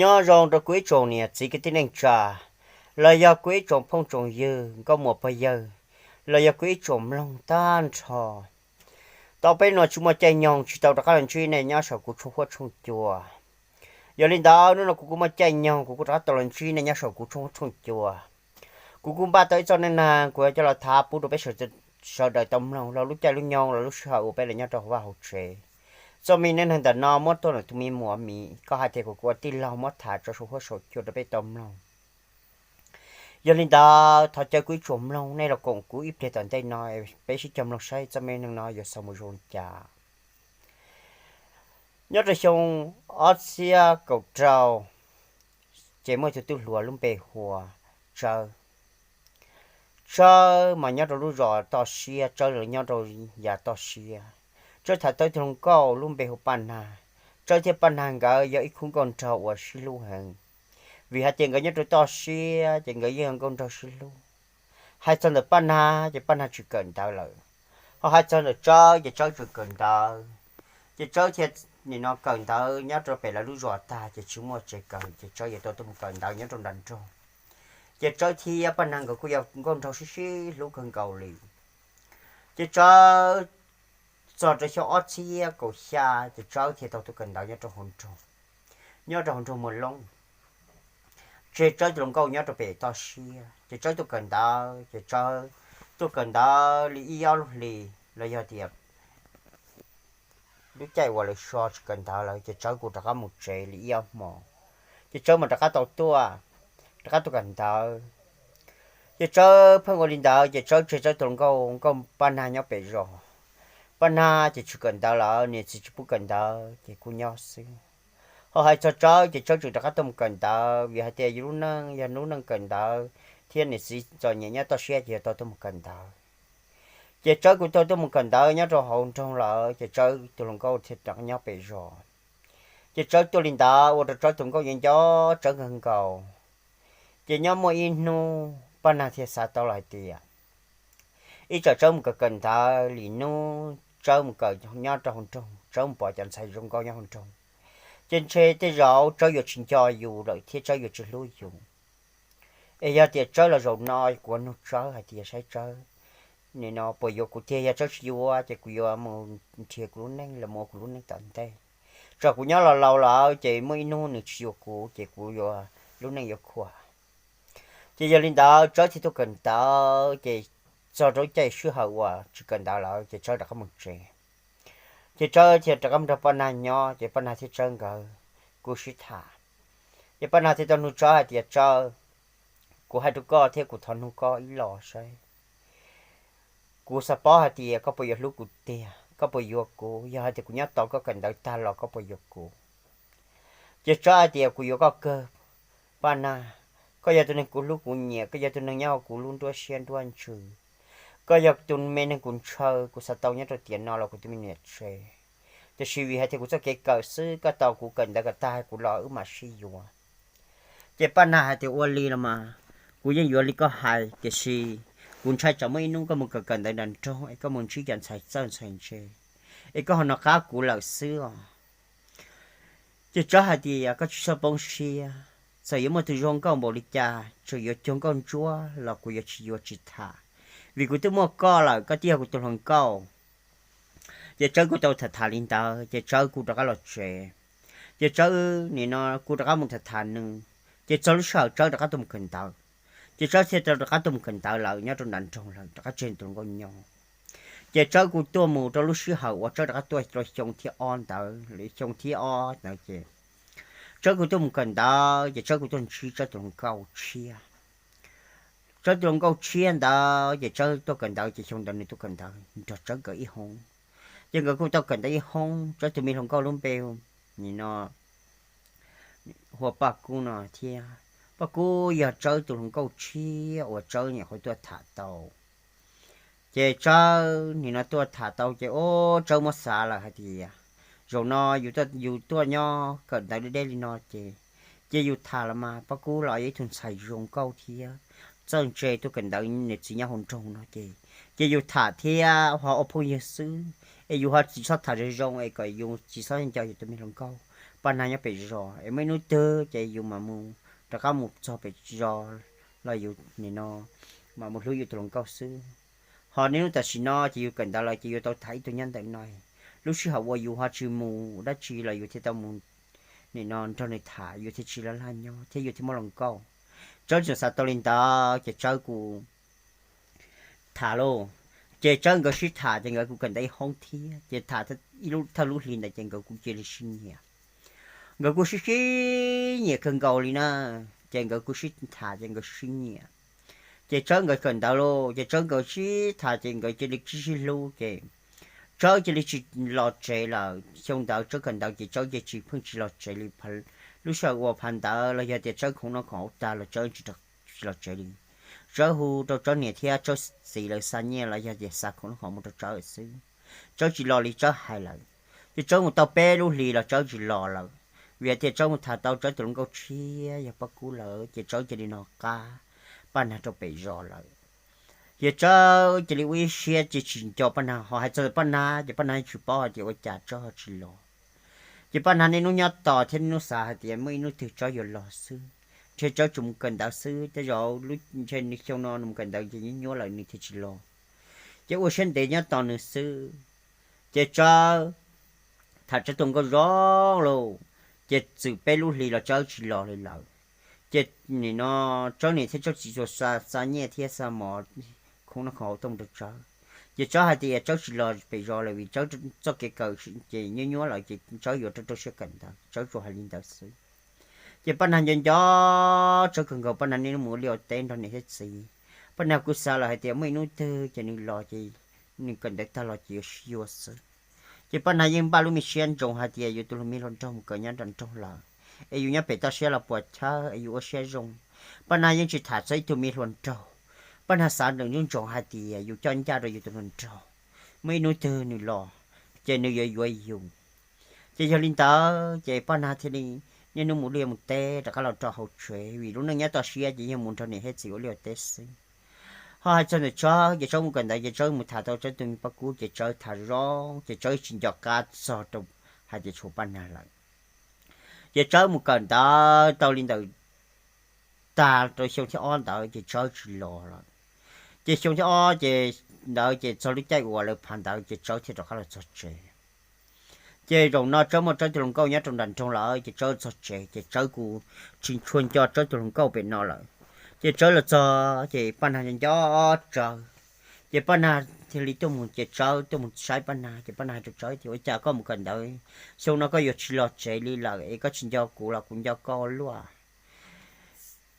Nyob zoo rau kuv ib tsoom niam txiv kwv tij neej tsa, los yog kuv ib tsoom phooj tsoom ywg nkauj muam pog yawg, los yog kuv ib tsoom mloog tag nrho. Tau peb nus tsis muaj caij nyoog tsis tau rov qab los ntsib nej nyob saum kuv tshooj huab tshooj cua. Yog li ntawd hnub no kuv kuj muaj caij nyoog kuv kuj rov qab tau los ntsib nej nyob saum kuv tshooj huab tshooj cua. Kuv kuj npaj tau ib txoj neej neeg kuv yuav coj los tham pub rau peb sawv daws tau mloog los lub caij lub nyoog los lub sij hawm uas peb los nyob rau hauv vaj hauv tsev. Txoj me neej neeg ntawm no muab tuaj ntawm tus me muam Mim, koj hais tias kuv ua tij laug muab tham tso saum huab saum cua rau peb tau mloog. Yog li ntawd thov caw kuv ib tsoom mloog nej los koom kuv ib pliag tom ntej no, peb sib cog mloog saib txoj me neej neeg no yuav xaus mus zoo li cas. Nyob rau xyoo ob txhiab kaum rau, ces muaj tus tub hluas lub npe hu ua Tsawb. Tsawb mas nyob rau lub zos toj siab, Tsawb los nyob rau yav toj siab. Tsawb tham tau ib tug hluas nkauj lub npe hu Paj Nag. Tsawb thiab Paj Nag nkawd yog ib khub nkauj nraug uas sib hlub heev, vim hais tias nkawd nyob rau toj siab ces nkawd yeej nkauj nraug sib hlub. Hais txog ntawm Paj Nag ces Paj Nag tsis kawm ntawv lawm, ho hais txog ntawm Tsawb ces Tsawb tseem kawm ntawv. Ces Tsawb thiaj nim no kawm ntawv nyob rau pem lawv lub zos tag ces tsis muaj tsev kawm ces Tsawb yuav tau tuaj mus kawm ntawv nyob rau nram nroog. Ces Tsawb thiab Paj Nag nkawd kuj yog nkauj nraug sib sib hlub kawg nkaus li. Ces Tsawb txog rau xyoo ob txhiab kaum xya ces Tsawb thiaj tau tuaj kawm ntawv nyob rau hauv nroog, nyob rau hauv nroog Muas Loob. Tseg Tsawb tus hluas nkauj nyob rau pem toj siab ces Tsawb tuaj kawm ntawv, ces Tsawb tuaj kawm ntawv li ib ob lub hlis los yog tias lub caij uas lawv so tsis kawm ntawv lawm ces Tsawb kuj rov qab mus tsev li ib ob hmos. Ces Tsawb mas rov qab tau tuaj, rov qab tuaj kawm ntawv. Ces Tsawb pheej ua li ntawd ces Tsawb tseg Tsawb tus hluas nkauj, nkauj Paj Nag nyob pem zos. Paj Nag ces tsis kawm ntawv lawm, niam txiv tsis pub kawm ntawv ces kuj nyob xwb. Ho hais txog Tsawb ces Tsawb tseem rov qab tuaj mus kawm ntawv vim hais tias yus lub neej yog lub neej kawm ntawv thiab niam txiv txom nyem nyob toj siab ces yog tau tuaj mus kawm ntawv. Ces Tsawb kuj tau tuaj mus kawm ntawv nyob rau hauv nroog lawm ces Tsawb tus hluas nkauj thiaj rov nyob pem zos. Ces Tsawb tuaj li ntawd ua rau Tsawb tus nkauj nco nco Tsawb kawg nkaus. Ces nyob muaj ib hnub Paj Nag thiaj xav tau los hais tias ib tsam Tsawb mus kawm kawm ntawv li hnub Tsawb mus kawm nyob rau hauv nroog, Tsawb mus pom cov ntxhais zoo nkauj nyob hauv nroog, ces ntshe tej zaum Tsawb yuav tsis nco yus lawm thiab Tsawb yuav tsis hlub yus. Es yog tias Tsawb los zaum no kuv nug Tsawb hais tias saib Tsawb nim no puas yuav kuv tiag, yog Tsawb tsis yuav ces kuv yuav mus nrhiav kuv lub neej los mus ua kuv lub neej tom ntej. Tsam kuv nyob los laus lawm ces muaj ib hnub nws tsis yuav kuv ces kuv yuav, lub neej yuav khuam. Ces yog li ntawd Tsawb thiaj tuaj kawm ntawv ces txog rau caij sij hawm uas tsis kawm ntawv lawm ces Tsawb rov qab mus tsev. Ces Tsawb thiaj rov qab mus nrog Paj Nag nyob ces Paj Nag thiab Tsawb nkawd kuj sib tham. Ces Paj Nag thiaj tau nug Tsawb hais tias Tsawb, kuv hais rau koj thiab kuv thov nug koj ib los saib. Kuv xav paub hais tias koj puas yuav hlub kuv tiag, koj puas yuav kuv, yog hais tias kuv nyob tos koj kawm ntawv tag los koj puas yuav kuv? Ces Tsawb hais tias kuv yuav koj kawg Paj Nag, koj yog tus neeg kuv hlub kuv nyiam, koj yog tus neeg nyob hauv kuv lub nruab siab nruab ntsws, koj yog tus me neeg kuv ntshaw kuv xav tau nyob rau tiam no los kuv tus me niam tsev. Tiam sis vim hais tias kuv txoj kev kawm xwb, koj tos kuv kawm ntawv kom tag kuv los wb mam sib yuav. Ces Paj Nag hais tias ua li los mas kuv yeej yuav li koj hais, tiam sis kuv ntshai tsam muaj ib hnub koj mus kawm kawm ntawv nram nroog es koj mus ntsib cov ntxhais txawj ntxhais ntse es koj ho nov qab kuv lawm xwb os. Ces Tsawb hais tias koj tsis txhob poob siab, txawm yuav muaj tus zoo nkauj npaum li cas, txawm yuav cuag nkauj ntsuab los kuv yuav tsis yuav tsis tham, vim kuv twb muaj koj lawm, koj twb yog kuv tus hluas nkauj. Ces Tsawb kuj tau tham tham li ntawd ces Tsawb kuj rov qab los tsev. Ces Tsawb nim no kuj rov qab mus tham tham nws, ces txog lub sij hawm Tsawb rov qab tuaj mus kawm ntawv. Ces Tsawb thiaj rov qab tuaj mus kawm ntawv lawm nyob rau nram nroog lawm, rov qab tseg tus hluas nkauj nyob. Ces Tsawb kuj tuaj mus rau lub sij hawm uas Tsawb rov qab tuaj rau xyoo thib ob ntawd, xyoo thib ob ntawd ces Tsawb kuj tuaj mus kawm ntawv ces Tsawb kuj tuaj ntsib Tsawb tus hluas nkauj tshiab. Tsawb tus hluas nkauj tshiab ntawd ces Tsawb tuaj kawm ntawv ces xyoo ntawd nws tuaj kawm ntawv nrog Tsawb nkawd ib hoob. Ces nkawd kuj tau kawm ntawv ib hoob, Tsawb tus me hluas nkauj lub npe nim no hu ua Paj Kub no thiab. Paj Kub yog Tsawb tus hluas nkauj tshiab uas Tsawb nyuam qhuav tuaj tham tau. Ces Tsawb nim no tuaj tham tau ces ub Tsawb muab xav lawm hais tias zaum no yus tuaj nyob kawm ntawv deb deb li no ces, ces yus tham los mas Paj Kub los yog ib tug ntxhais zoo nkauj thiab txawj ntse, tuaj kawm ntawv niam txiv nyob hauv nroog no ces, ces yus tham thiab ho ua phooj ywg xwb es yus ho tsis txhob tham zoo zoo es kom yus tsis txhob nco yus tus me hluas nkauj. Paj Nag nyob pem zos es muaj ib hnub twg ces yus mam mus rov qab mus txog pem zos los yus nim no mam mus hlub yus tus hluas nkauj xwb. Ho niaj hnub tam sim no ces yus kawm ntawv lawm ces yus tau tham ib tug nyob ntawm no. Lub sij hawm uas yus ho tsis mus dab tsi los yus thiaj tau mus nim no nrog nws tham, yus thiaj tsis laj laj nyob thiab yus thiaj muaj hluas nkauj. Tsawb tseem xav tau li ntawd ces Tsawb kuj tham lauj. Ces Tsawb nkawd sib tham ces nkawd kuj kawm ntawv ib hoob thiab ces tham ib lub thawj lub hli ntawd ces nkawd kuj cia li sib nyiam. Nkawd kuj sib sib nyiam kawg nkaus li na. Ces nkawd kuj sib tham ces nkawd sib nyiam. Ces Tsawb nkawd kawm ntawv lauj, ces Tsawb nkawd sib tham ces nkawd cia li sib sib hlub ces Tsawb cia li tsis los tsev lawm. Xyoo ntawd Tsawb kawm ntawv ces Tsawb ces tsis pheej tsis los tsev li. Lub sij hawm uas phav ntawd los yog tias Tsawb khoom noj khoom haus tag los Tsawb tsis tsis los tsev li. Tsawb hu rau Tsawb niam thiab Tsawb txiv lawv xa nyiaj los yog tias xa khoom noj khoom mus rau Tsawb xwb. Tsawb tsis los li Tsawb hais lawm. Ces Tsawb mus tau peb lub hlis los Tsawb tsis los lawm. Vim hais tias Tsawb mus tham tau Tsawb tus hluas nkauj tshiab yog Paj Kub lawm ces Tsawb cia li nov qab Paj Nag rau pem zos lawm. Ces Tsawb cia li ua ib siab ces tsis nco Paj Nag, ho hais txog Paj Nag ces Paj Nag yeej tsis paub hais tias ua cas Tsawb ho tsis los. Ces Paj Nag niaj hnub nyob tos thiab niaj hnub xav hais tias muaj ib hnub twg Tsawb yuav los xwb, ntshe Tsawb tsuas mus kawm ntawv xwb, tej zaum ntshe nws xyoo no nws mus kawm ntawv ces nyuaj nyuaj lawm nws thiaj tsis los. Ces ua siab ntev nyob tos nws xwb. Ces Tsawb tham Tsawb tus nkauj zoo lauj, ces txwm peb lub hlis los Tsawb tsis los li lawm. Ces nim no Tsawb niam thiab Tsawb txiv tsuas xa nyiaj thiab xa mov, khoom noj khoom haus tuaj mus rau Tsawb. Ces Tsawb hais tias Tsawb tsis los pem zos lawm vim Tsawb txoj kev kawm ces nyuaj nyuaj lawm ces Tsawb yuav rau rau siab kawm ntawv, Tsawb tsuas hais li ntawd xwb. Ces Paj Nag nco nco Tsawb kawg nkaus, Paj Nag niaj hnub mus ua liaj ua teb nrog niam thiab txiv. Paj Nag kuj xav lawm hais tias muaj ib hnub twg ces nws los ces nws kawm ntawv tag los ces yuav sib yuav xwb. Ces Paj Nag yeej npaj lub me siab ntsoov hais tias yus tus hluas me hluas nraug mus kawm nyob nram nroog lawm, es yus nyob pem toj siab los puas chawb es yus ua siab zoo. Paj Nag yeej tsis tham txog ib tug me hluas nraug. Paj Nag xav nws ntsoov hais tias yus coj ncaj rau yus tus hluas nraug, muaj ib hnub twg nws los ces nws yuav yuav yus. Ces yog li ntawd ces Paj Nag thiaj li niaj hnub mus liaj mus teb rov qab los rau hauv tsev, vim lub neej nyob toj siab ces yog mus nrog niam thiab txiv ua liaj ua teb xwb. Ho hais txog ntawm Tsawb ces Tsawb mus kawm ntawv ces Tsawb mus tham tau Tsawb tus me Paj Kub ces Tsawb tham zoo ces Tsawb tsis nco qab txog rau hais tias tshuav Paj Nag lawm. Ces Tsawb mus kawm ntawv tau li ntawm tag rau xyoo thib ob ntawd ces Tsawb tsis los lawm. Ces xyoo thib ob ces ntawd ces txog lub caij uas lawv phav ntawd ces Tsawb thiaj rov qab los txog tsev. Ces zaum no Tsawb muaj Tsawb tus hluas nkauj nyob rau nram nroog lawm ces Tsawb txog tsev ces Tsawb kuj tsis tshua nco Tsawb tus hluas nkauj pem no lawm. Ces Tsawb los txog ces Paj Nag nco nco Tsawb. Ces Paj Nag thiaj li tuaj mus, ces Tsawb tuaj mus saib Paj Nag ces Paj Nag hais rau Tsawb tias ua cas koj mus kawm ntawv, xyoo no koj yuav tsis los tsev li lawm es koj tsis nco kuv los kuv nco koj ua luaj.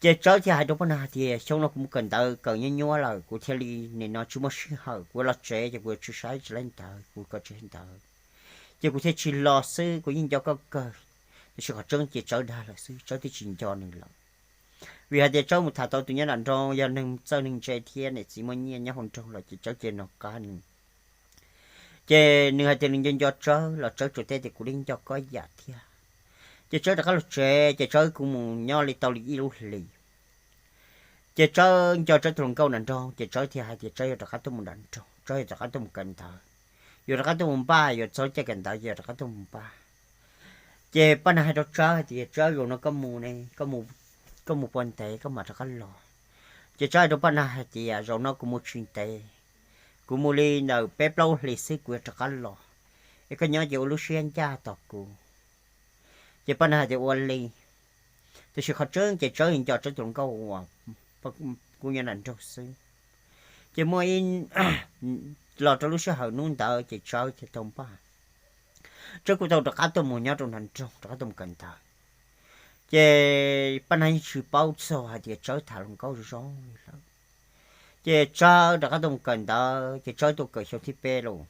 Ces Tsawb thiaj hais rau Paj Nag hais tias xyoo no kuv mus kawm ntawv kawm nyuaj nyuaj lawm kuv thiaj li nim no tsis muaj sij hawm, kuv los tsev ces kuv yuav tsis saib tsis laib ntawv, kuv kawm tsis ntawv ces kuv thiaj tsis los xwb, kuv yeej nco koj kawg. Tiam sis qhov tseeb ces Tsawb dag lawm xwb, Tsawb twb tsis nco nws lawm. Vim hais tias Tsawb mus tham tau tus nyob nram nroog yog neeg txawj neeg ntse thiab niam txiv muaj nyiaj nyob hauv nroog lawm ces Tsawb cia li nov qab nws. Ces nws hais tias nws nco nco Tsawb los Tsawb tsuas teb tias kuv yeej nco koj ib yam thiab. Ces Tsawb rov qab los tsev ces Tsawb kuj mus nyob li tau li ib lub hlis. Ces Tsawb nco Tsawb tus hluas nkauj nram nroog ces Tsawb thiaj hais tias Tsawb yuav rov qab tuaj mus nram nroog, Tsawb yuav rov qab tuaj mus kawm ntawv, yuav rov qab tuaj mus npaj, yuav txog caij kawm ntawv ces yuav rov qab tuaj mus npaj. Ces Paj Nag hais rau Tsawb hais tias Tsawb, zaum no koj mus ne, koj mus puas ntev koj mam rov qab los? Ces Tsawb hais rau Paj Nag hais tias zaum no kuv mus tsis ntev, kuv mus li ntawm peb plaub hlis xwb kuv yuav rov qab los, es koj nyob ces ua lub siab ncaj tos kuv. Ces Paj Nag hais tias ua li. Tiam sis qhov tseeb ces Tsawb nco Tsawb tus hluas nkauj uas kuj nyob nram nroog xwb. Ces muaj ib, los rau lub sij hawm hnub ntawd ces Tsawb thiaj tau npaj, Tsawb kuj tau rov qab tuaj mus nyob rau nram nroog rov qab tuaj mus kawm ntawv. Ces Paj Nag yeej tsis paub txog hais tias Tsawb tham hluas nkauj zoo li lawm. Ces Tsawb rov qab tuaj mus kawm ntawv ces Tsawb tuaj kawm xyoo thib peb lauj.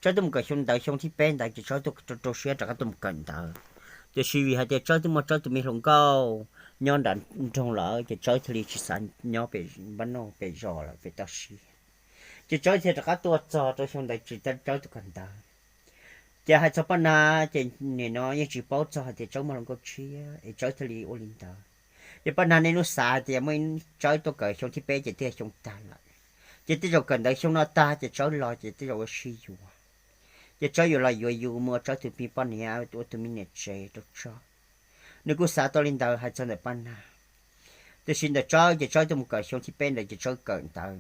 Tsawb tuaj mus kawm xyoo ntawv, xyoo thib peb ntawd ces Tsawb tuaj rau rau siab rov qab tuaj mus kawm ntawv. Tiam sis vim hais tias Tsawb twb muaj Tsawb tus me hluas nkauj nyob nram nroog lawm ces Tsawb thiaj li tsis xav nyob pem npab noj pem zos lawm pem toj siab. Ces Tsawb thiaj rov qab tuaj txog rau xyoo ntawd tsis tau Tsawb tuaj kawm ntawv. Ces hais txog Paj Nag ces nim no yeej tsis paub txog hais tias Tsawb muaj hluas nkauj tshiab es Tsawb thiaj li ua li ntawd. Ces Paj Nag niaj hnub xav hais tias muaj Tsawb tuaj kawm xyoo thib peb ces twb yog xyoo tag lawm. Ces tej zaum kawm ntawv xyoo no tag ces Tsawb los ces tej zaum ua sib yuav. Ces Tsawb yuav los yuav yus mus ua Tsawb tus me poj niam, ua tus me niam tsev rau Tsawb. Nws kuj xav tau li ntawd hais txog ntawm Paj Nag. Tiam sis ntawm Tsawb ces Tsawb tuaj mus kawm xyoo thib peb ntawd ces Tsawb kawm ntawv.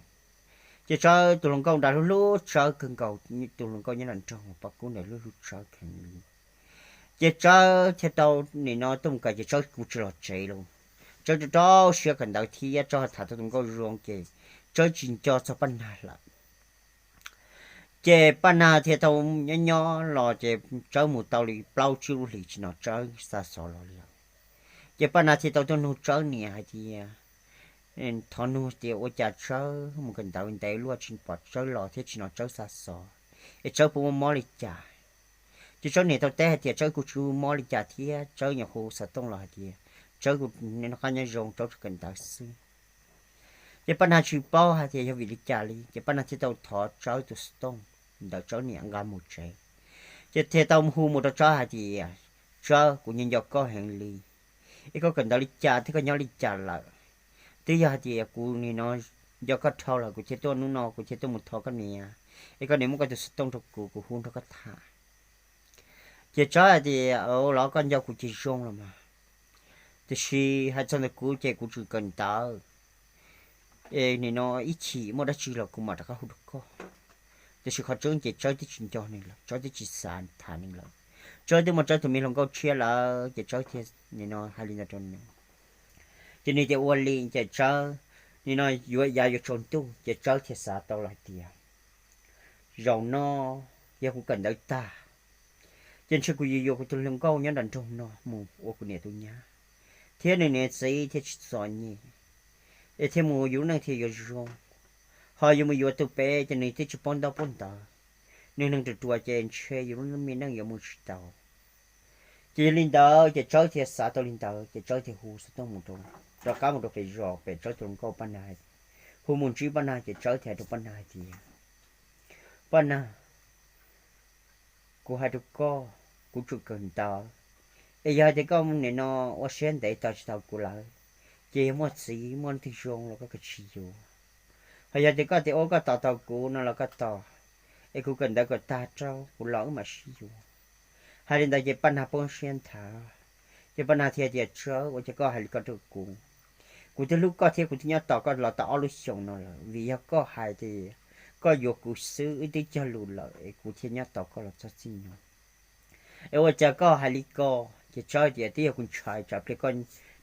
Ces Tsawb tus hluas nkauj nrad hlub hlub Tsawb kawg nkaus, tus hluas nkauj nyob nram nroog Paj Kub ntawd hlub hlub Tsawb kawg li. Ces Tsawb thiaj tau nim no tuaj mus kawm ces Tsawb kuj tsis los tsev lawm. Tsawb rau rau siab kawm ntawv thiab Tsawb ho tham tau tus nkauj zoo ces Tsawb tsis nco txog Paj Nag lawm. Ces Paj Nag thiaj tau nyob nyob los ces Tsawb mus tau li plaub tsib lub hlis tsis hnov Tsawb xa xov los li lawm. Ces Paj Nag thiaj tau tuaj nug Tsawb niam hais tias, thov nug tias ua cas Tsawb mus kawm ntawv ntev luaj tsis pom Tsawb los thiab tsis hnov Tsawb xa xov, es Tsawb puas muaj mob li cas. Ces Tsawb niam tau teb hais tias Tsawb kuj tsis mob li cas thiab, Tsawb nyuam qhuav hu xov tooj los hais tias Tsawb kuj noj qab nyob zoo, Tsawb tsuas kawm ntawv xwb. Ces Paj Nag tsis paub hais tias yog vim li cas li, ces Paj Nag thiaj tau thov Tsawb tus xov tooj ntawm Tsawb niam nqa mus tsev. Ces thiaj tau hu mus rau Tsawb hais tias, Tsawb, kuv nco nco koj heev li, es koj kawm ntawv li cas thiab koj nyob li cas lawm? Twb yog hais tias kuv nim no nco koj dhau lawm kuv thiaj tuaj hnub no kuv thiaj tuaj mus thov koj niam, es koj niam muab koj tus xov tooj rau kuv, kuv hu nrog koj tham. Ces Tsawb hais tias, los koj nco kuv ces zoo los mas, tiam sis hais txog ntawm kuv ces kuv tseem kawm ntawv, es nim no ib chim muaj dab tsi los kuv mam rov qab hu rau koj. Tiam sis qhov tseeb ces Tsawb twb tsis nco nws lawm, Tsawb twb tsis xav tham nws lawm. Tsawb twb muaj Tsawb tus me hluas nkauj tshiab lawm ces Tsawb thiaj nim no hais li ntawd rau nws. Ces nws tias ua li ces Tsawb nim no yuav yav yuav tsaus ntuj ces Tsawb thiaj xav tau los hais tias, zaum no yog kuv kawm ntawv tag, ces ntshe kuv yuav yuav kuv tus hluas nkauj nyob nram nroog no mus ua kuv niam tus nyab, thiab nws niam txiv thiaj tsis txom nyem, es thiaj mus yus lub neej thiaj yuav zoo. Ho yuav mus yuav tus pem ces nws twb tsis paub ntaub paub ntawv, nws neeg ruam ruam ces ntshe yus lub me neej yuav mus tsis tau. Ces yog li ntawd ces Tsawb thiaj xav tau li ntawd ces Tsawb thiaj hu xov tooj mus rau, rov qab mus rau pem zos pem Tsawb tus hluas nkauj Paj Nag, hu mus ntsib Paj Nag ces Tsawb thiaj hais rau Paj Nag hais tias, Paj Nag, kuv hais rau koj, kuv tseem kawm ntawv, es yog hais tias koj nim no ua siab ntev tos tsis tau kuv lawm, ces yog muaj txiv muaj leej twg zoo los koj kav tsij yuav. Ho yog tias koj tias ua koj tos tau kuv no los koj tos, es kuv kawm ntawv kawm tag rau kuv los wb mam sib yuav. Hais li ntawd ces Paj Nag poob siab nthav, ces Paj Nag thiaj tias, Tsawb, ua cas koj hais li ko rau kuv? Kuv twb hlub koj thiab kuv twb nyob tos koj los tau ob lub xyoos no lawm, vim yog koj hais tias koj yuav kuv xwb, wb twb cog lus lawm es kuv thiaj nyob tos koj los txog txij no. Es ua cas koj hais li ko? Ces Tsawb tias, twb yog kuv ntshai tsam pliag koj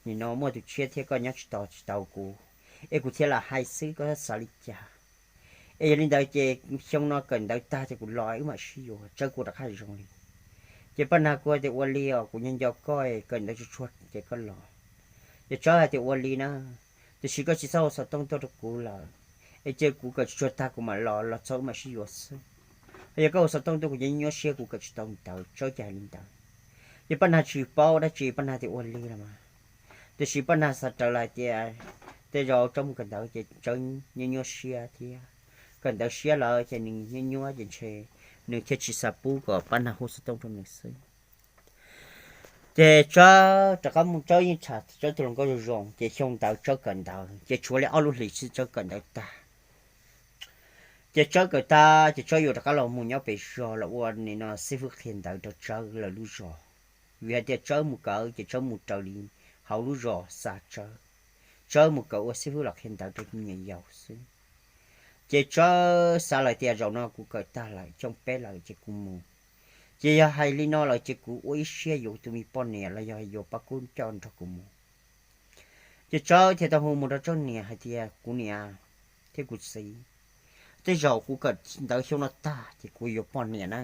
nim no muaj tus tshiab thiab koj nyob tsis tos tsis tau kuv, es kuv thiaj lam hais xwb, koj xav li cas? Es yog li ntawd ces xyoo no kawm ntawv tag ces kuv los wb mam sib yuav, Tsawb kuj rov qab zoo li. Ces Paj Nag kuj hais tias, ua li os, kuv nco nco koj, kawm ntawv tsuag tsuag ces koj los. Ces Tsawb hais tias, ua li na, tiam sis koj tsis txhob hu xov tooj tuaj rau kuv lawm, es cia kuv kawm tsuag tsuag tag kuv mam los, los txog wb mam sib yuav xwb. Ho yog koj hu xov tooj tuaj kuv nyuaj nyuaj siab kuv kawm tsis tau ntawv. Tsawb ces hais li ntawd. Ces Paj Nag tsis paub dab tsi, Paj Nag tias, ua li los mas. Tiam sis Paj Nag xav raws los hais tias tej zaum Tsawb mus kawm ntawv ces Tsawb nyuaj nyuaj siab thiab, kawm ntawv siab lawm ces nws nyuaj nyuaj ces ntshe nws thiaj tsis xav pub kom Paj Nag hu xov tooj rau nws xwb. Ces Tsawb rov qab mus, Tsawb yeej tham Tsawb tus hluas nkauj zoo zoo, ces xyoo ntawd Tsawb kawm ntawv ces tshuav li ob lub hlis xwb Tsawb kawm ntawv tag. Ces Tsawb kawm tag ces Tsawb yuav rov qab los mus nyob pem zos los ua nim no xib fwb qhia ntawv rau Tsawb lawv lub zos. Vim hais tias Tsawb mus kawm ces Tsawb mus raws li hauv lub zos xa Tsawb. Tsawb mus kawm ua xib fwb los qhia ntawv rau me nyuam yaus xwb. Ces Tsawb xav lawm tias zaum no kuv kawm tag lawm xyoo peb lawm ces kuv mus. Ces yog hais li no lawm ces kuv ua ib siab yuav tus me poj niam los yog yuav Paj Kub coj nrog kuv mus. Ces Tsawb thiaj tau hu mus rau Tsawb niam hais tias, kuv niam thiab kuv txiv, tej zaum kuv kawm ntawv xyoo no tag ces kuv yuav poj niam na.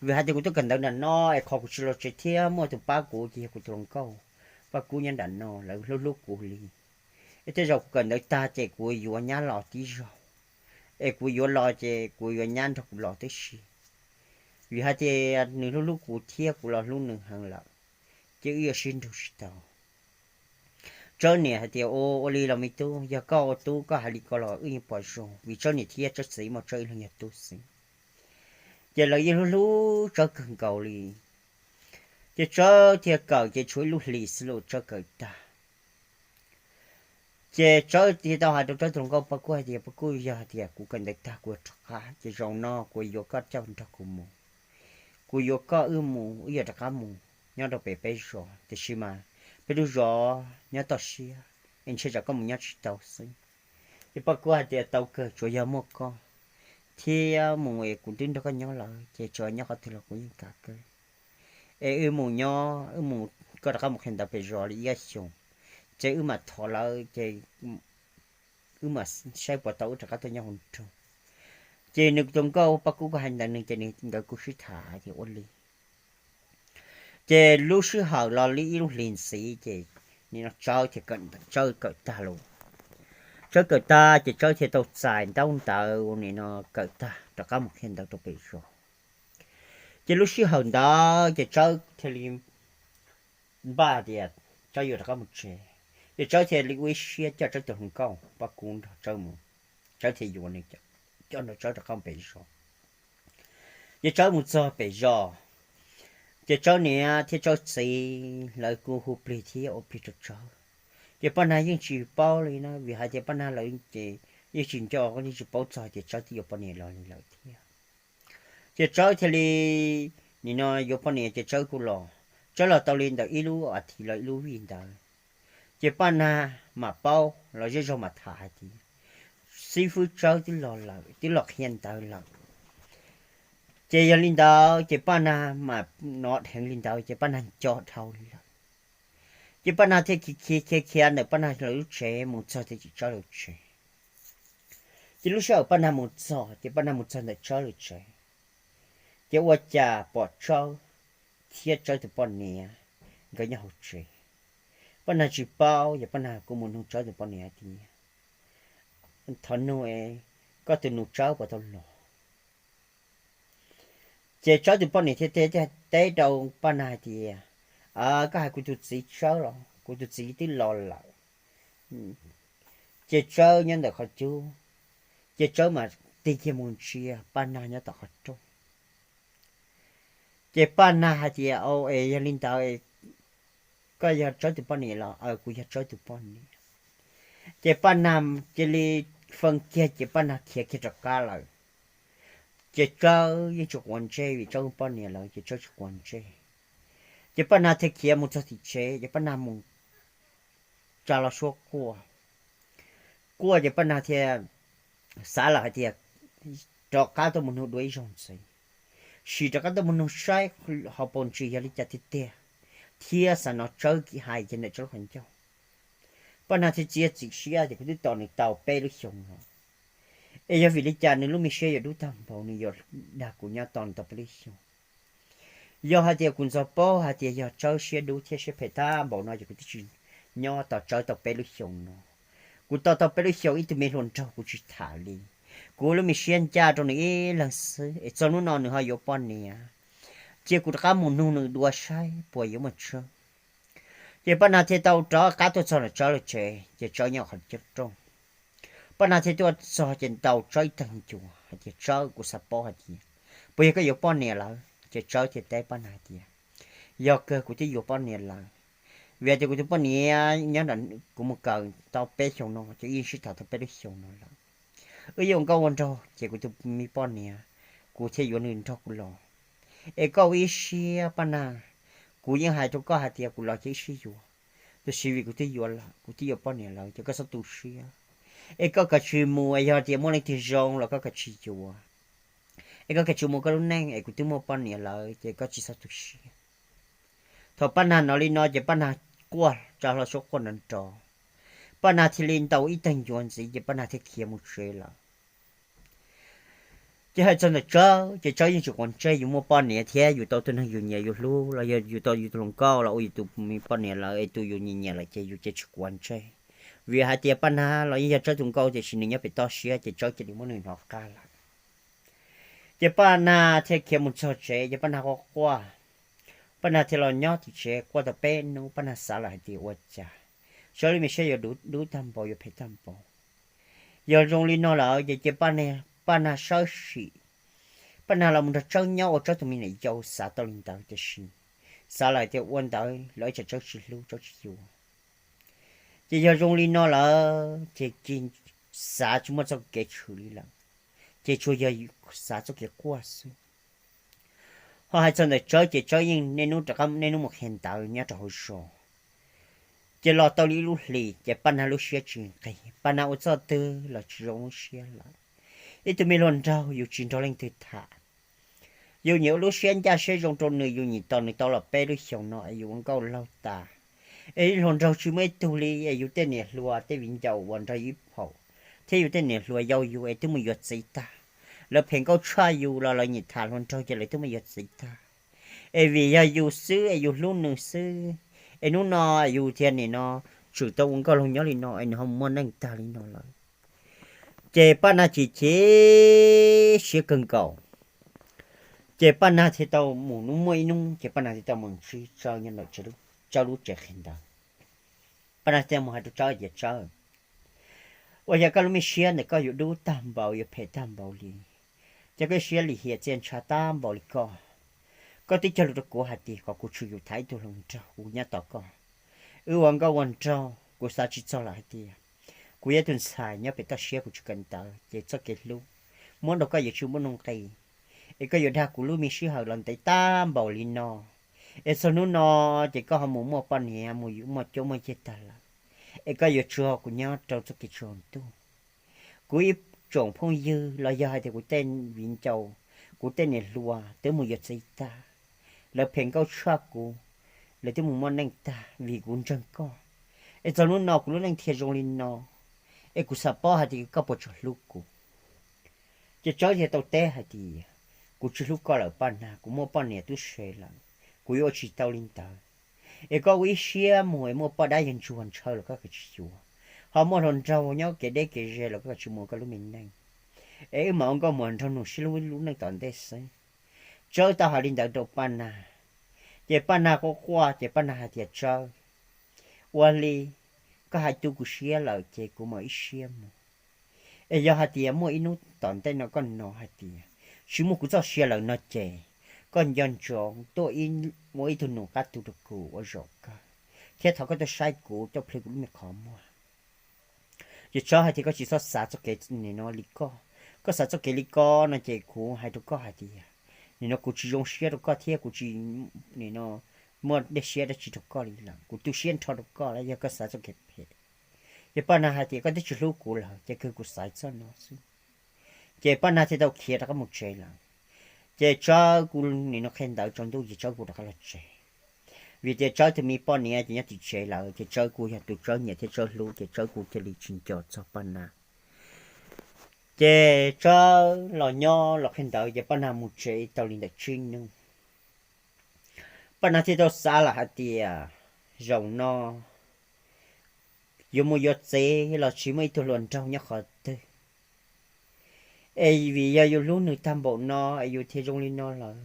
Vim hais tias kuv tuaj kawm ntawv nram no es qhov kuv tsis los tsev thiab muaj tus pab kuv ces yog kuv tus hluas nkauj Paj Kub nyob nram no, lawv hlub hlub kuv li. Es tej zaum kuv kawm ntawv tag ces kuv yuav nyab los tib zaug, es kuv yuav los ces kuv yuav nyab nrog kuv los tib si. Vim hais tias nws hlub hlub kuv thiab kuv los hlub nws heev lawm, ces wb yuav sib nrug tsis tau. Tsawb niam hais tias, ua li los me tub, yog koj ua tub koj hais li ko los wb yeej pom zoo, vim Tsawb niam thiab Tsawb txiv mas Tsawb ib leeg yog tub xwb. Ces lawv yeej hlub hlub Tsawb kawg nkaus li. Ces Tsawb thiaj kawm ces tshuav ib lub hlis xwb los Tsawb kawm tag. Ces Tsawb thiaj tau hais rau Tsawb tus hluas nkauj Paj Kub hais tias, Paj Kub, yog hais tias kuv kawm ntawv tag kuv rov qab ces zaum no kuv yuav koj coj nrog kuv mus. kuv yuav koj wb mus, wb yuav rov qab mus nyob rau pem peb zos, tiam sis mas peb lub zos nyob toj siab, es ntshe tsam koj mus nyob tsis tau xwb. Ces Paj Kub hais tias tau kawg, tsuas yog muaj koj thiab mus es kuv twb nrog koj nyob lawm, ces tsuas nyob qhov twg los kuv yeej kam kawg. Es wb mus nyob, wb mus, koj rov qab mus qhia ntawv pem zos li ib xyoos, ces wb mam thov lawv, ces wb mam saib puas tau wb rov qab tuaj nyob hauv nroog. Ces nws tus nkauj Paj Kub kuj hais ntawd nws, ces nkawd kuj sib tham tias ua li. Ces lub sij hawm los li ib lub hlis ntxiv ces nim no Tsawb thiaj, Tsawb kawm tag los, Tsawb kawm tag ces Tsawb thiaj tau txais ntaub ntawv ua nim no kawm tag rov qab mus qhia ntawv rau pem zos. Ces lub sij hawm ntawd ces Tsawb thiaj li npaj tias Tsawb yuav rov qab mus tsev, ces Tsawb thiaj li ua ib siab coj Tsawb tus hluas nkauj Paj Kub nrog Tsawb mus, Tsawb thiaj yuav nws coj nrog Tsawb rov qab pem zos. Ces Tsawb mus txog pem zos, ces Tsawb niam thiab Tsawb txiv lawv kuj hu plig thiab ua plig rau Tsawb. Ces Paj Nag yeej tsis paub li na, vim hais tias Paj Nag lawv ces yeej tsis nco, yeej tsis paub txog tias Tsawb twb yuav poj niam los li lawm thiab. Ces Tsawb thiaj li nim no yuav poj niam ces Tsawb kuj los, Tsawb los tau li ntawm ib lub as thiv los ib lub vij ntawd, ces Paj Nag mam paub los zej zog mam tham hais tias xib fwb Tsawb twb los lawm, twb los qhia ntawv lawm. Ces yog li ntawd ces Paj Nag mam hnov dheev li ntawd ces Paj Nag nco dhau li lawm. Ces Paj Nag thiaj khiav khiav khiav ntawm Paj Nag lawv lub tsev mus txog tias tsis Tsawb lawv tsev. Ces lub sij hawm Paj Nag mus txog ces Paj Nag mus txog ntawm Tsawb lawv tsev, ces ua cas pom Tsawb thiab Tsawb tus poj niam nkawd nyob hauv tsev. Paj Nag tsis paub, yog Paj Nag kuj mus nug Tsawb tus poj niam hais tias, thov nug, koj tus nus Tsawb puas tau los? Ces Tsawb tus poj niam thiaj teb rau Paj Nag hais tias, koj hais kuv tus txiv Tsawb los? Kuv tus txiv twb los lawm. Ces Tsawb nyob ntawm qhov cub, ces Tsawb mam tig kiag mus ntsia Paj Nag nyob tom qhov rooj. Ces Paj Nag hais tias, es yog li ntawd koj yog Tsawb tus poj niam los? Aws, kuv yog Tsawb tus poj niam. Ces Paj Nag cia li fee kiag ces Paj Nag khiav kiag rov qab lawm. Ces Tsawb yeej tsis quav ntsej vim Tsawb muaj poj niam lawm ces Tsawb tsis quav ntsej. Ces Paj Nag thiaj khiav mus txog tim tsev ces Paj Nag mus tsa los suab quaj. Quaj ces Paj Nag thiaj xav lawm hais tias rov qab tuaj mus nug dua ib zaug ntxiv, sim rov qab tuaj mus nug saib hauv paus ntsis yog li cas tiag tiag, thiab xav hnov Tsawb hais kiag ntawm Tsawb lub qhov ncauj. Paj Nag thiaj txiav txim siab tias kuv twb tos nws tau peb lub xyoos no, es yog vim li cas nws lub me siab yuav dub tag npaum, nws yuav dag kuv nyob tos nws tau peb lub xyoos. Yog hais tias kuv ntxov paub hais tias yog Tsawb siab dub thiab siab phem tag npaum no ces kuv twb tsis nyob tos Tsawb tau peb lub xyoos no. Kuv tos tau peb lub xyoos ib tug me hluas nraug kuv tsis tham li. Kuv lub me siab ncaj rau nws ib leeg xwb es txog hnub no nws ho yuav poj niam. Cia kuv rov qab mus nug nws dua saib puas yuav muaj tseeb. Ces Paj Nag thiaj tau rov qab tuaj txog ntawm Tsawb lawv tsev ces Tsawb nyob qhov rooj. Paj Nag thiaj tuaj txog ces ntaus Tsawb ib teg ncua hais tias, Tsawb, kuv xav paub hais tias puas yog koj yuav poj niam lawm? Ces Tsawb thiaj teb Paj Nag hais tias, yog kawg, kuv twb yuav poj niam lawm. Vim hais tias kuv tus poj niam nyob nram kuv mus kawm tau peb xyoos no ces wb yeej sib tham tau peb lub xyoos no lawm. Wb yuav ua nkauj ua nraug ces kuv tus me poj niam, kuv thiaj yuav nws nrog kuv los. Es koj ua ib siab Paj Nag, kuv yeej hais rau koj hais tias kuv los ces wb sib yuav, tab sis vim kuv twb yuav lawm, kuv twb yuav poj niam lawm ces koj txhob tu siab. Es koj kav tsij mus, es yog tias muaj leej twg zoo los koj kav tsij yuav. Es koj kav tsij mus koj lub neej, es kuv twb muaj poj niam lawm ces koj tsis txhob tu siab. Thaum Paj Nag hnov li no ces Paj Nag quaj tsa hlo suab quaj nrov nrov. Paj Nag thiaj li ntaus ib teg ncua ntxiv ces Paj Nag thiaj khiav mus tsev lawm. Ces hais txog ntawm Tsawb ces Tsawb yeej tsis quav ntsej, yus muaj poj niam thiab yus tau tus neeg yus nyiam yus hlub los yog yus tau yus tus hluas nkauj los ua yus tus me poj niam lawm es tus yus nyiam nyiam lawm ces yus ces tsis quav ntsej. Vim hais tias Paj Nag los yeej yog Tsawb tus nkauj tiam sis nws nyob pem toj siab ces Tsawb cia li muab nws hnov qab lawm. Ces Paj Nag thiaj khiav mus txog tsev ces Paj Nag quaj quaj. Paj Nag thiaj los nyob tim tsev quaj tau peb hnub, Paj Nag xav lawm hais tias ua cas Tsawb lub me siab yuav dub tag npaum, yuav phem tag npaum. Yog zoo li no lawm ces cia Paj Nag sawb sim, Paj Nag los mus nrog Tsawb nyob ua Tsawb tus me niam yau, xav tau li ntawd tiam sis xav lawm tias ua ntawd los ib tsam Tsawb tsis hlub, Tsawb tsis yuav. Ces yog zoo li no lawm ces xav tsis muaj txoj kev tshwm li lawm, ces tsuas yog xav txoj kev quaj xwb. Ho hais txog ntawm Tsawb ces Tsawb yeej niaj hnub rov qab niaj hnub mus qhia ntawv nyob rau hauv zos. Ces los tau li ib lub hlis ces Paj Nag lub siab tsis nqig, Paj Nag ua txoj twg los tsis zoo lub siab lawm. Ib tug me hluas nraug yus tsis nrog leej twg tham, yus nyiam ua lub siab ncaj siab zoo rau nws, yus nyiam tos nws tau los peb lub xyoos no es yus ua nkauj laug tas, es hluas nraug tsis muaj ib tug li, es yus tej niam hluas tej viv ncaus uas nrog yus ib phaum thiab yus tej niam hluas yau yus es twb mus yuav txiv tag. Lawv phem nkauj tshaj yus los lawv nyiam tham hluas nraug ces lawv twb mus yuav txiv tag. Es vim yog yus xwb es yus hlub nws xwb, es hnub no yus thiaj nim no tseem tau ua nkauj laug nyob li no es nws ho muaj neej tag li no lawm. Ces Paj Nag chim chim siab kawg nkaus. Ces Paj Nag thiaj tau mus, hnub muaj ib hnub ces Paj Nag thiaj tau mus ntsib Tsawb nyob ntawm Tsawb lub tsev qhia ntawv. Paj Nag thiaj mus hais rau Tsawb tias, Tsawb, ua cas koj lub me siab ntawm koj yuav dub tag npaum, yuav phem tag npaum li? Cas koj siab lim hiam txiaj ntsha tag npaum li koj? Koj twb cog lus rau kuv hais tias kom kuv tsum yus tham ib tug hluas nraug kuv nyob tos koj. Wb ua nkauj ua nraug, kuv xav tsis txog lawm hais tias kuv yog ib tug ntxhais nyob pem toj siab kuv tsis kawm ntawv ces txoj kev hlub muab rau koj yuav tsis muaj nuj nqis, es koj yuav dag kuv lub me sij hawm los ntev tag npaum li no. Es txog hnub no ces koj ho mus muaj poj niam, mus muaj cuab muaj ceg tag lawm, es koj yuav tso kuv nyob rau txoj kev tsaus ntuj. Kuv ib tsoom phooj ywg los yog hais tias kuv tej viv ncaus, kuv tej niam hluas twb mus yuav txiv tag, lawv phem nkauj tshaj kuv, lawv twb mus muaj neej tag vim kuv ntseeg koj. Es txog hnub no kuv lub neej thiaj zoo li no, es kuv xav paub hais tias koj puas tseem hlub kuv. Ces Tsawb thiaj tau teb hais tias, kuv tsis hlub koj lawm Paj Nag, kuv muaj poj niam tub se lawm, kuv yuav ua tsis tau li ntawd. Es koj ua ib siab mus es muaj poj dab yawg ntsuag ntshaw los koj kav tsij yuav, ho muaj hluas nraug nyob kev deb kev ze los koj kav tsij mus koj lub me neej, es wb mam ua nkauj mus nrog nus sib hlub lub neej tom ntej xwb. Tsawb tau hais li ntawd rau Paj Nag, ces Paj Nag quaj quaj ces Paj Nag hais tias, Tsawb, ua li, koj hais tu kuv siab lawm ces kuv mam ib siab mus. Es yog hais tias muaj ib hnub tom ntej no koj hnov hais tias tsis muaj kuv txoj sia lawm no ces koj nco ntsoov tuaj ua ib tug nus qab tu rau kuv ua zaum kawg, thiab thov koj tuaj saib kuv, tuaj plhws kuv lub me qhov muag. Ces Tsawb hais tias, koj tsis txhob xav txoj kev nim no li koj, koj xav txoj kev li koj no ces kuv hais rau koj hais tias nim no kuv tsis zoo siab rau koj thiab kuv tsis, nim no, muaj dej siab dab tsi rau koj li lawm, kuv tu siab nrho rau koj los yog koj xav txoj kev phem. Ces Paj Nag hais tias, koj twb tsis hlub kuv lawm ces kawg kuv xaiv txoj no xwb. Ces Paj Nag thiaj tau khiav rov qab mus tsev lawm. Ces Tsawb kuj nim no qhia ntawv tsaus ntuj ces Tsawb kuj rov qab los tsev, vim tias Tsawb tus me poj niam ces nyob tim tsev lawm ces Tsawb kuj yog tus Tsawb nyiam thiab Tsawb hlub ces Tsawb kuj cia li tsis nco txog Paj Nag. Ces Tsawb los nyob los qhia ntawv ces Paj Nag mus tsev tau li ntawm tsib hnub. Paj Nag thiaj tau xav lawm hais tias, zaum no yuav mus yuav txiv los tsis muaj ib tug hluas nraug nyob qhov twg, es vim yog yus hlub nws tag npaum no es yus thiaj zoo li no lawm,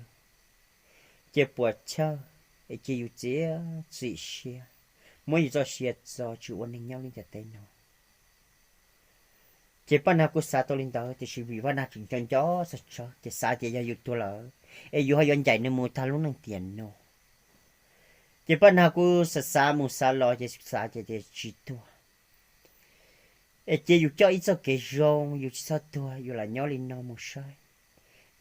ces puas chawj, es cia yus txiav txim siab, muab yus txoj sia txo tsis ua neeg nyob lub ntiaj teb no. Ces Paj Nag kuj xav tau li ntawd tiam sis vim Paj Nag tseem nco nco txog Tsawb ces xav tias yog yus tuag lawm es yus ho yuav ncaim nws mus tag lub neej tiam no. Ces Paj Nag kuj xav xav mus xav los ces xav tias tsis tuag, es cia yus coj ib txoj kev zoo, yus tsis txhob tuag, yus lam nyob li no mus saib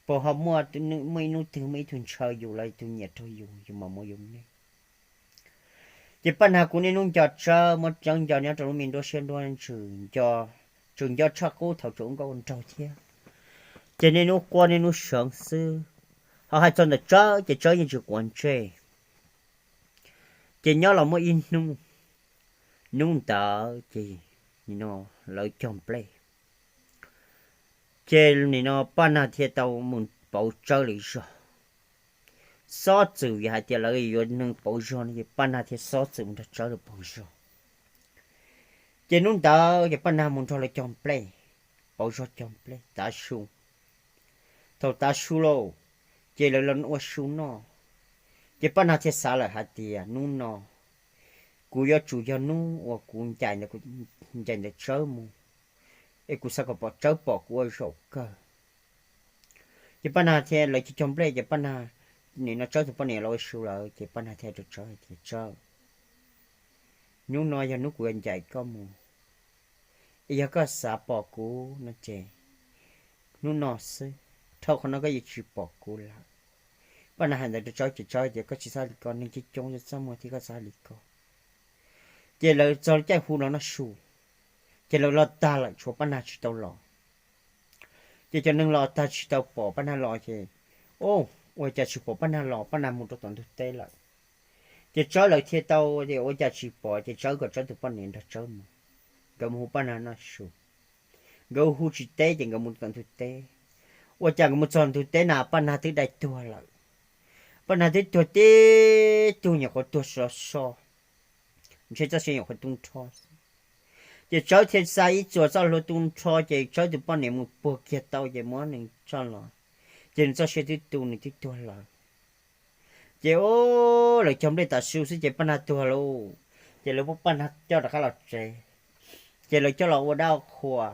puas ho muaj, muaj ib hnub twg muaj ib tug ntshaw yus los tus nyiam rau yus, yus mam mus yus neej. Ces Paj Nag kuj niaj hnub nco Tsawb, muab Tsawb nco nyob rau lub me nruab siab nruab ntsws, nco, tseem nco tshaj qub thaum tseem ua nkauj ua nraug thiab. Ces niaj hnub quaj niaj hnub seev xwb. Ho hais txog ntawm Tsawb ces Tsawb yeej tsis quav ntsej. Ces nyob los muaj ib hnub, hnub ntawd ces nim no lawv cog nplej, ces nim no Paj Nag thiaj tau mus pauv Tsawb lawv zog. Xob txwm vim hais tias lawv yuav neeg pauv zog no ces Paj Nag thiaj xob txwm mus nrog Tsawb lawv pauv zog. Ces hnub ntawd ces Paj Nag mus nrog lawv cog nplej, pauv zog cog nplej tav su. Thaum tav su lauj, ces lawv los ua su noj. Ces Paj Nag thiaj xav lawm hais tias hnub no kuv yuav tsum yog hnub uas kuv ncaim ntawm Tsawb mus, es kuv xav kom pom Tsawb pom kuv ua zaum kawg. Ces Paj Nag thiaj lawv cog cog nplej ces Paj Nag, nim no Tsawb tus poj niam los ua su lawm ces Paj Nag thiaj rau Tsawb hais tias, Tsawb, hnub no yog hnub kuv yuav ncaim koj mus, es yog koj xav pom kuv no ces hnub no xwb, dhau qhov no koj yuav tsis pom kuv lawm. Paj Nag hais ntawd rau Tsawb ces Tsawb tias, Koj tsis txhob li ko, neeg coob coob, txaj muag thiab, koj txhob li ko. Ces lawv txog caij hu los noj su, ces lawv los tag lawm tshuav Paj Nag tsis tau los. Ces cov neeg los tag tsis tau pom Paj Nag los ces, Ua cas tsis pom Paj Nag los, Paj Nag mus rau tom ntug teb lawm? Ces Tsawb lawv thiaj tau tias, Ua cas tsis pom? Ces Tsawb kom Tsawb tus poj niam nrog Tsawb mus, nkawd mus hu Paj Nag noj su. Nkawd hu tsis teb ces nkawd mus tom ntug teb. Ua cas nkawd mus txog ntug teb na Paj Nag twb dai tuag lawm. Paj Nag twb tuag tib tug nyuam qhuav tuag sov so, ntshe txoj sia nyuam qhuav tu nrho xwb. Ces Tsawb thiaj xa ib txuas txoj hlua tu nrho ces Tsawb tus poj niam mus puag kiag tau ces muab nws tso los, ces nws txoj sia twb tu, nws twb tuag lawm. Ces lawv cog nplej tas su xwb ces Paj Nag tuag lauj. Ces lawv muab Paj Nag coj rov qab los tsev, ces lawv coj los ua dab qhua.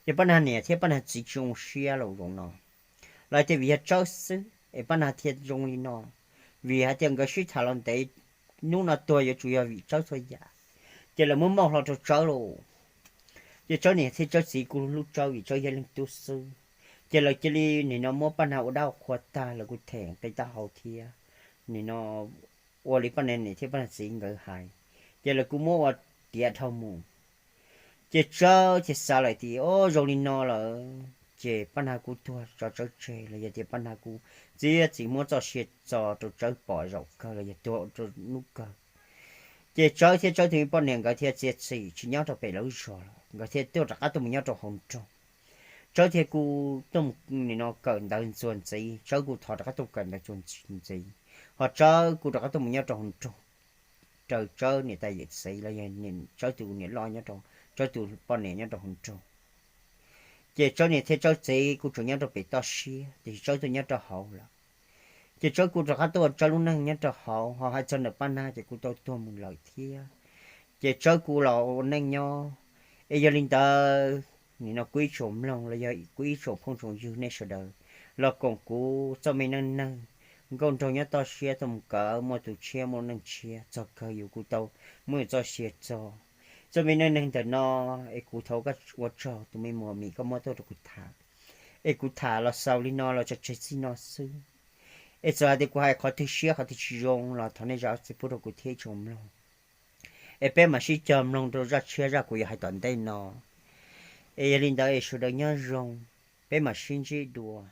Ces Paj Nag niam thiab Paj Nag txiv tsis zoo siab los zaum no, lawv tias vim yog Tsawb xwb es Paj Nag thiaj zoo li no, vim hais tias nkawd sib tham los ntev, hnub no tuag yuav tsum yog vim Tsawb txhua yam. Ces lawv muab mauj hlo rau Tsawb lauj. Ces Tsawb niam thiab Tsawb txiv kuj hlub Tsawb vim Tsawb yog leej tub xwb. Ces lawv cia li nim no muab Paj Nag ua dab ua qhua tag, lawv kuj them nqi taub hau thiab nim no ua li Paj Nag niam thiab Paj Nag txiv nkawd hais, ces lawv kuj muab ua tiav dhau mus. Ces Tsawb thiaj xav lawm tias, O, zoo li no lawm ces Paj Nag kuj tuag tso Tsawb tseg los yog tias Paj Nag kuj txiav txim muab txoj sia txo rau Tsawb pom zaum kawg los yog tuag rau hnub kawg. Ces Tsawb thiab Tsawb tus me poj niam nkawd thiaj txiav txim tsis nyob rau pem lawv zos lawm, nkawd thiaj tuaj rov qab tuaj mus nyob rau hauv nroog. Tsawb thiaj kuj tuaj mus nim no kawm ntawv txuas ntxiv, Tsawb kuj thov rov qab tuaj kawm ntawv txuas ntxiv, ho Tsawb kuj rov qab tuaj mus nyob rau hauv nroog raws Tsawb niam tais yawm txiv los yog Tsawb tus niam loj nyob rau, Tsawb tus poj niam nyob rau hauv nroog. Ces Tsawb niam thiab Tsawb txiv kuj tseem nyob rau pem toj siab, tiam sis Tsawb tuaj nyob rau hauv lawm. Ces Tsawb kuj rov qab tuaj ua Tsawb lub neej nyob rau hauv, ho hais txog ntawm Paj Nag ces kuj tau tuag mus lawm thiab. Ces Tsawb kuj los ua neej nyob. Es yog li ntawd, nim no kuv ib tsoom mloog los yog kuv ib tsoom phooj tsoom ywg nej sawv daws los koom kuv txoj me neej neeg nkauj nraug nyob toj siab tuaj mus kawm, muaj tus tshiab muaj neej tshiab, txog kawg yus kuj tau muaj yus txoj sia txog txoj me neej neeg ntawm no. Es kuv thov koj ua tsaug tus me muam Mim koj muab tuaj rau kuv tham, es kuv tham los xaus li no los tso tseg txij no xwb. Es txawm hais tias kuv hais qhov twg siab qhov twg tsis zoo los thov nej zam txim pub rau kuv thiab ib tsoom mloog. Es peb mam sib cog mloog rau zaj tshiab zaj kuv yuav hais tom ntej no. Es yog li ntawd es sawv daws nyob zoo, peb mam sib ntsib dua.